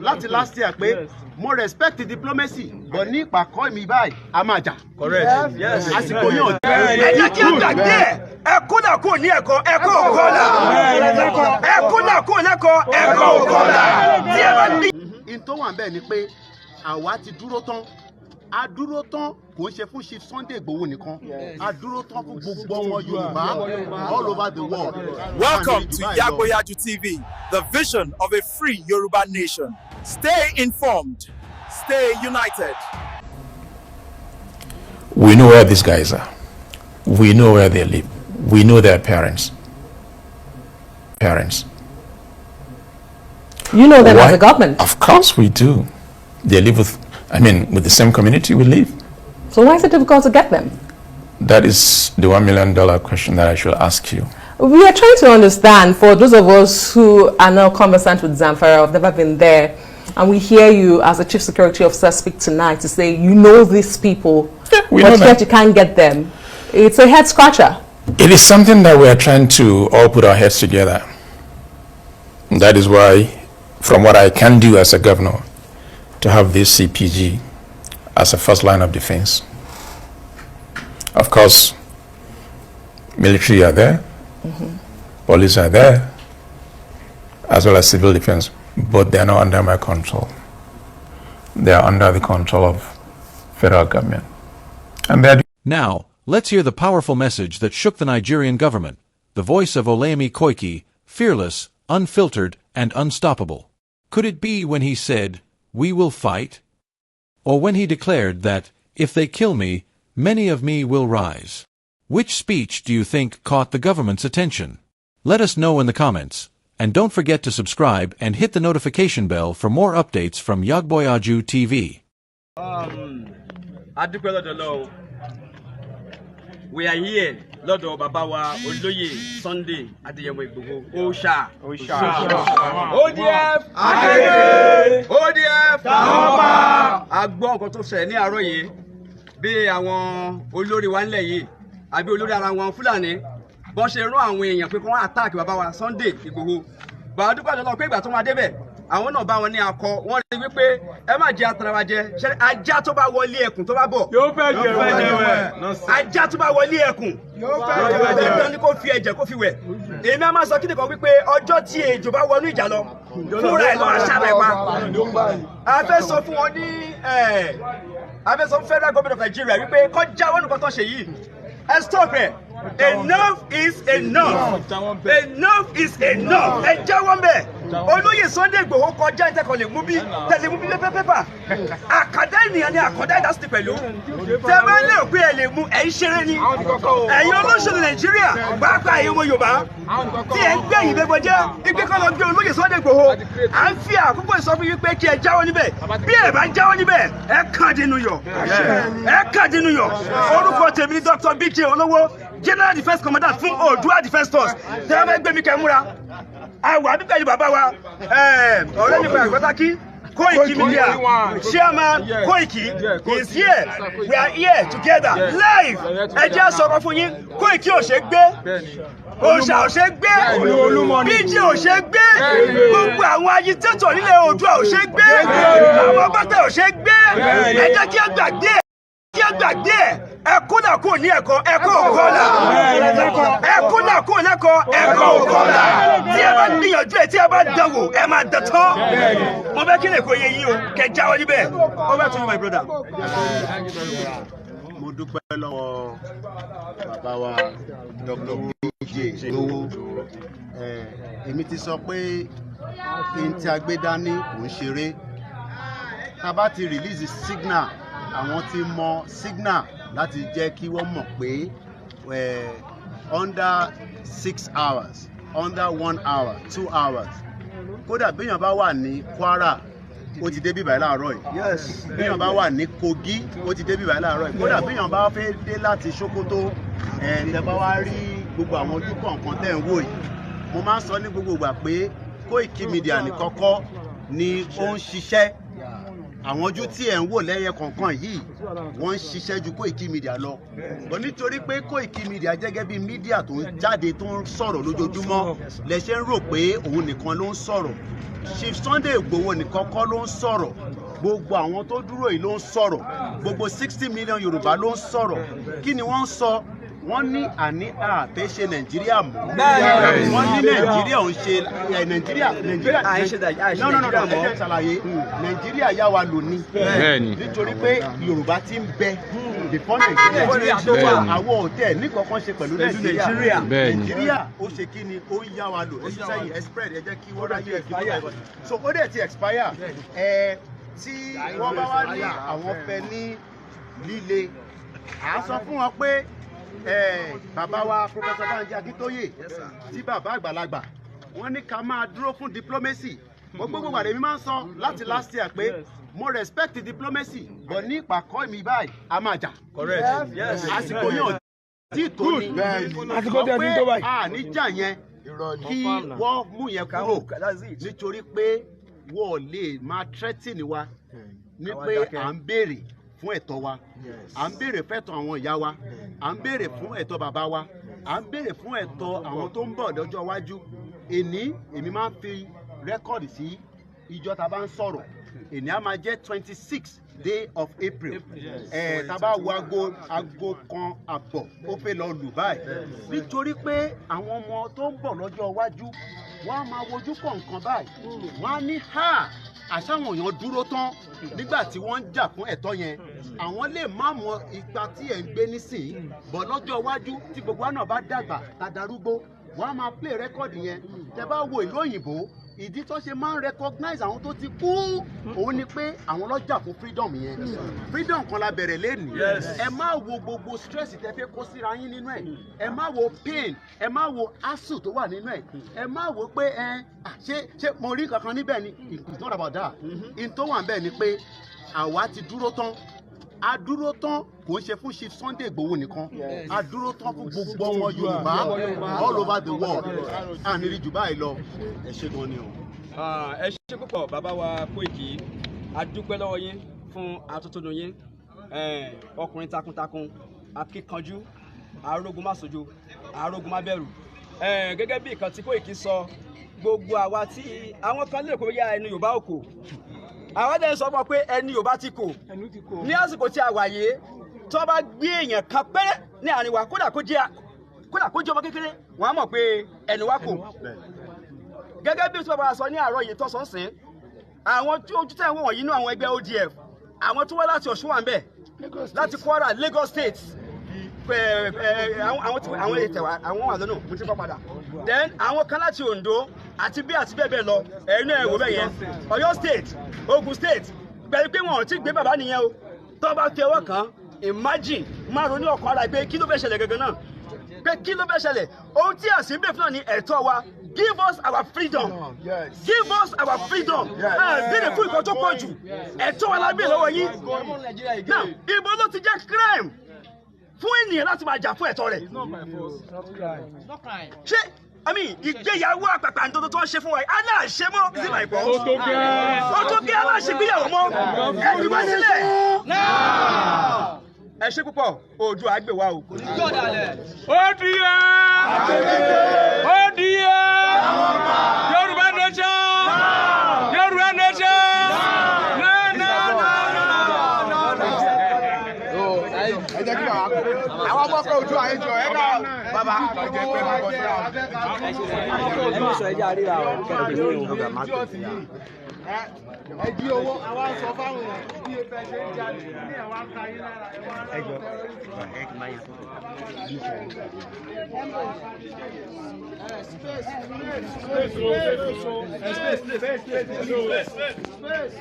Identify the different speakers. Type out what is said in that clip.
Speaker 1: Láti last year pé mo respect the diplomacy, but ní ìpàkọ́ mi báyìí, a máa jà. Àsìkò yóò
Speaker 2: Ẹ jẹ́ kí ẹ gbàgbé ẹ̀. Ẹkún náà kò ní ẹ̀kọ́, ẹ̀kọ́ ò kọ́là. Ẹkún náà kò lẹ́kọ̀ọ́, ẹ̀kọ́ ò kọ́là. Tí ẹ bá ní.
Speaker 1: In tó wà bẹ́ẹ̀ ni pé àwa ti dúró tán. A dúró tán, kò ń ṣe fún Chief Sunday Igboho nìkan, a dúró tán fún gbogbo ọmọ Yorùbá all over the world.
Speaker 3: Welcome to Yagboyaju TV, the vision of a free Yoruba nation. Stay informed, stay united.
Speaker 4: We know where these guys are. We know where they live. We know their parents. Parents.
Speaker 5: You know them
Speaker 4: Why?
Speaker 5: As a government.
Speaker 4: Of course we do. They live with, I mean, with the same community we live.
Speaker 5: So why is it difficult to get them?
Speaker 4: That is the $1 million question that I should ask you.
Speaker 5: We are trying to understand, for those of us who are not conversant with Zamfara, have never been there, and we hear you as a chief security officer speak tonight to say you know these people,
Speaker 4: Yeah, we
Speaker 5: but
Speaker 4: know them.
Speaker 5: Yet you can't get them. It's a head scratcher.
Speaker 4: It is something that we are trying to all put our heads together. That is why, from what I can do as a governor, to have this CPG as a first line of defense. Of course, military are there, police are there, as well as civil defense, but they are not under my control. They are under the control of federal government. And they are
Speaker 6: Now, let's hear the powerful message that shook the Nigerian government, the voice of Olayemi Koiki, fearless, unfiltered, and unstoppable. Could it be when he said, "We will fight"? Or when he declared that, "If they kill me, many of me will rise"? Which speech do you think caught the government's attention? Let us know in the comments. And don't forget to subscribe and hit the notification bell for more updates from Yagboyaju TV.
Speaker 7: A dúpẹ́ lọ́dọ̀ Ọlọ́run. We are here lọ́dọ̀ bàbá wa, Olóyè Sunday Adéyẹmọ Ìgbòho Òòṣà. ODF Akéde, ODF Tàọ́pà. A gbọ́ nǹkan tó ṣẹlẹ̀ ní àárọ̀ yìí, bí àwọn olórí wa ńlẹ̀ yìí àbí olórí ara wọn Fúlàní bọ́n ṣe rán àwọn èèyàn pé kí wọ́n attack bàbá wa Sunday Ìgbòho. Bàbá dúpẹ́ lọ́dọ̀ pé ìgbà tó máa débẹ̀, àwọn náà bá wọn ní akọ. Wọ́n rí wípé ẹ má jẹ́ atara jẹ. Ṣé ajá tó bá wọlé ẹkùn tó bá bọ̀
Speaker 8: Yóò fẹ́ jẹ wẹ̀.
Speaker 7: Ajá tó bá wọlé ẹkùn, dandan ni kó fi ẹ̀jẹ̀ kó fi wẹ̀. Èmi á máa sọ kí nìkan wípé ọjọ́ tí ejò bá wọnú ìjà lọ, fúnra ẹ̀ lọ́wọ́ aṣáára ẹ̀ pa. A fẹ́ sọ fún wọn ní a fẹ́ sọ fún federal government of Nigeria wípé kó jáwọ́ nǹkan tó ṣe yìí. Ẹ stop ẹ̀. Enough is enough, enough is enough. Ẹ jáwọ́ ńbẹ̀. Olóyè Sunday Igboho kọjá ní tẹkọ̀ lè mú bí tẹ̀lé mú bí pépà. Àkàndá ènìyàn ni, àkàndá ẹ̀dá sì ti pẹ̀lú. Tẹ bá lè pé ẹ lè mú, ẹ̀ ń ṣeré ni. Ẹ̀yin olóṣèlú Nàìjíríà, pàápàá ẹ̀yin ọmọ Yorùbá tí ẹ̀ ń gbé yìí bẹ́gbọ́ jẹ́ igbe kọ́ lọ gbé olóyè Sunday Igboho, à ń fi àkókò ìsọfún yìí pé kí ẹ jáwọ́ níbẹ̀. Bí ẹ bá jáwọ́ níbẹ̀, ẹ kàn dínú yọ, ẹ kàn dínú yọ. Orúkọ tèmi ni Dr. BJ Olówó, General Defence Commandant fún Oòduà Defence Force. Tẹ́ ẹ fẹ́ gbé mi kẹ́ múra àwọn àbí pẹ̀lú bàbá wa, ọ̀rẹ́ mi pẹ̀lú pàtàkì Koiki Media Chairman Koiki is here. We are here together live. Ẹ jẹ́ sọ̀rọ̀ fún yín, Koiki ò ṣe gbé, òòṣà ò ṣe gbé, BJ ò ṣe gbé, gbogbo àwọn agitator nílẹ̀ Oòduà ò ṣe gbé, àwọn bàtà ò ṣe gbé. Ẹ jẹ́ kí ẹ gbàgbé ẹ, kí ẹ gbàgbé ẹ. Ẹkún náà kò ní ẹ̀kọ́, ẹ̀kọ́ ò kọ́là. Ẹkún náà kò lẹ́kọ̀ọ́, ẹ̀kọ́ ò kọ́là. Tí ẹ bá gbìyànjú ẹ, tí ẹ bá dánwò, ẹ máa dán tán. Mo fẹ́ kí lè kó yé yín o, kẹ jáwọ́ níbẹ̀. Over to you, my brother.
Speaker 1: Mo dúpẹ́ lọ́wọ́ bàbá wa Dr. BJ Lówó. Èmi ti sọ pé n tí a gbé dání kò ń ṣeré. Tá a bá ti release signal, àwọn ti mọ signal láti jẹ́ kí wọ́n mọ̀ pé under 6 hours, under one hour, 2 hours, kódà béèyàn bá wà ní Kwara, ó ti dé bíbáyìí láàárọ̀ yìí. Béèyàn bá wà ní Kogi, ó ti dé bíbáyìí láàárọ̀ yìí. Kódà béèyàn bá fẹ́ dé láti Sokoto, ẹ̀ tẹ́ bá wá rí gbogbo àwọn ojú kọ̀ọ̀kan tẹ́ ń wò yìí, mo máa ń sọ ní gbogbo ìgbà pé Koiki Media ní kọ́kọ́ ni ó ń ṣiṣẹ́. Àwọn ojú tí ẹ̀ ń wò lẹ́yẹ kọ̀ọ̀kan yìí, wọ́n ń ṣiṣẹ́ ju Koiki Media lọ. Bọ̀ nítorí pé Koiki Media jẹ́ gẹ́gẹ́ bí media tó ń jáde, tó ń sọ̀rọ̀ lójoojúmọ́, lẹ ṣe ń rò pé òun nìkan ló ń sọ̀rọ̀. Chief Sunday Igboho nìkan kọ́ ló ń sọ̀rọ̀. Gbogbo àwọn tó dúró yìí ló ń sọ̀rọ̀. Gbogbo 60 million Yorùbá ló ń sọ̀rọ̀. Kí ni wọ́n ń sọ? Wọ́n ní àní àfẹ́ ṣe Nàìjíríà mọ́. Wọ́n ní Nàìjíríà ò ń ṣe ẹ, Nàìjíríà, Nàìjíríà. No, no, no, no, ẹ jẹ́ n ṣàlàyé. Nàìjíríà yá wa lò ní nítorí pé Yorùbá ti ń bẹ before Nàìjíríà. Àwọn òtẹ ní kankan ṣe pẹ̀lú Nàìjíríà. Nàìjíríà ó ṣe kí ni? Ó ń yá wa lò. Ẹ ṣiṣẹ́ yìí, ẹ spread, ẹ jẹ́ kí wọ́n ráyè kí wọ́n. So ó dẹ̀ ti expire. Ẹ tí wọ́n bá wá ní àwọn fẹ́ ní líle, à ń sọ fún wọn pé bàbá wa Professor Banji Akíntóyè, tí bàbá àgbàlagbà, wọ́n ní ká máa dúró fún diplomacy. Gbogbo gbogbo àdèmí máa ń sọ láti last year pé mo respect diplomacy, but ní ìpàkọ́ mi báyìí, a máa jà. Àsìkò yẹn ò tí tó ní.
Speaker 2: Àsìkò tí a ti ń tó báyìí.
Speaker 1: A níjà yẹn, kí wọ́n mú yẹn kúrò, nítorí pé wọ́n ò lè máa threaten wa ní pé à ń béèrè fún ẹ̀tọ́ wa, à ń béèrè fẹ́tọ̀ àwọn ìyá wa, à ń béèrè fún ẹ̀tọ́ bàbá wa, à ń béèrè fún ẹ̀tọ́ àwọn tó ń bọ̀ lọ́jọ́ iwájú. Èní èmi máa ń fi record sí ìjọ tá a bá ń sọ̀rọ̀. Èní á máa jẹ́ 26 day of April. Ẹ̀ tá a bá wo aago, aago 1:30 ó fẹ́ lọ lù báyìí, nítorí pé àwọn ọmọ tó ń bọ̀ lọ́jọ́ iwájú, wọ́n á máa wojú kọ̀ọ̀kan báyìí, wọ́n á ní ha, àṣàwọn èèyàn dúró tán nígbà tí wọ́n ń jà fún ẹ̀tọ́ yẹn. Àwọn lè má mọ ipa tí ẹ̀ ń gbé nísìnyí, bọ̀ lọ́jọ́ iwájú, tí gbogbo wa náà bá dàgbà tá darúgbó, wọ́n á máa play record yẹn. Tẹ́ bá wo ìlú òyìnbó, ìdí tó ṣe máa ń recognize àwọn tó ti kú òun ni pé àwọn ló jà fún freedom yẹn. Freedom kan la bẹ̀rẹ̀ lénìí. Ẹ má wo gbogbo stress tẹ́ fẹ́ kó síra yín nínú ẹ̀, ẹ má wo pain, ẹ má wo hassle tó wà nínú ẹ̀, ẹ má wo pé ẹ ṣé mo rí kankan níbẹ̀ ni. It's not about that. In tó wà níbẹ̀ ni pé àwa ti dúró tán. A dúró tán, kò ń ṣe fún Chief Sunday Igboho nìkan, a dúró tán fún gbogbo ọmọ Yorùbá all over the world. A ní rí jù báyìí lọ. Ẹ ṣé gan ni o.
Speaker 7: Ẹ ṣe púpọ̀, bàbá wa Koiki. A dúpẹ́ lọ́wọ́ yín fún atótónu yín. Ọkùnrin takuntakun, akíkanjú, arógun má sojo, arógun má bẹ̀rù. Gẹ́gẹ́ bí nǹkan tí Koiki sọ, gbogbo àwa tí àwọn kan lè kó yá ẹnu Yorùbá ò kò, àwọn dẹ̀ ń sọ fún ọ pé ẹnu Yorùbá ti kò ní àsìkò tí a wà yìí. Tó bá gbé èèyàn kan péré ní àárín wa, kódà kó jẹ́ ọmọ kékeré, wọ́n á mọ̀ pé ẹnu wa kò. Gẹ́gẹ́ bí bàbá sọ ní àárọ̀ yìí tọ́sán sìn, àwọn tí ojú tẹ̀ ń wò wọ̀nyí nínú àwọn ẹgbẹ́ ODF, àwọn tó wá láti Ọ̀ṣun wà ń bẹ̀, láti Kwara, Lagos State, àwọn tí àwọn ètò àwọn wà lọ́nà mo ti kọ́ padà, then àwọn kan láti Ondo àti bí àti bẹ́ẹ̀ bẹ́ẹ̀ lọ. Ẹ̀yin náà ẹ̀ wò bẹ́ẹ̀ yẹn, Ọ̀yọ́ State, Ogun State, pẹ̀lú pé wọn ò tí gbé bàbá nìyẹn o. Tó bá fi ọwọ́ kàn, imagine, máa ronú ọkàn ara pé kí ló fẹ́ ṣẹlẹ̀ gangan náà, pé kí ló fẹ́ ṣẹlẹ̀. Ohun tí a sì ń bè fún náà ní ẹ̀tọ́ wa. Give us our freedom. Give us our freedom. Ẹ béèrè fún ìkan tó pọ̀ jù, ẹ̀tọ́ wa la béèrè lọ́wọ́ yín. Now, ibo ló ti jẹ́ crime fún ènìyàn láti máa jà fún ẹ̀tọ́ rẹ̀? Ṣé, I mean, ìgbéyàwó àpàpàǹdodo tó ń ṣe fún wa yìí, aláàṣẹ mọ́, is it my fault? Ó tó kí aláṣẹ gbéyàwó mọ́. Ẹ fi wá sílẹ̀. Ẹ ṣe púpọ̀, Oòduà á gbè wá o.
Speaker 8: Ó di ẹ́! Ó di ẹ́! Yorùbá nation! Yorùbá nation! No, no, no, no, no.
Speaker 2: Ẹ jẹ́ kí bàbá àwọn ọmọ ọkọ̀ ojú àyè jọ ẹ ká bàbá.
Speaker 7: Ẹ má sọ, ẹ jẹ́ àríra o.
Speaker 2: Ẹ jí owó, àwa ń sọ fáwọn èèyàn bí ẹ ṣe ń jalè ní ẹ̀ wá ń ka yín lára ẹ wá ń
Speaker 1: Ẹ jọ, ẹ kì máa yẹ fún.
Speaker 2: Space, space, space, space, space.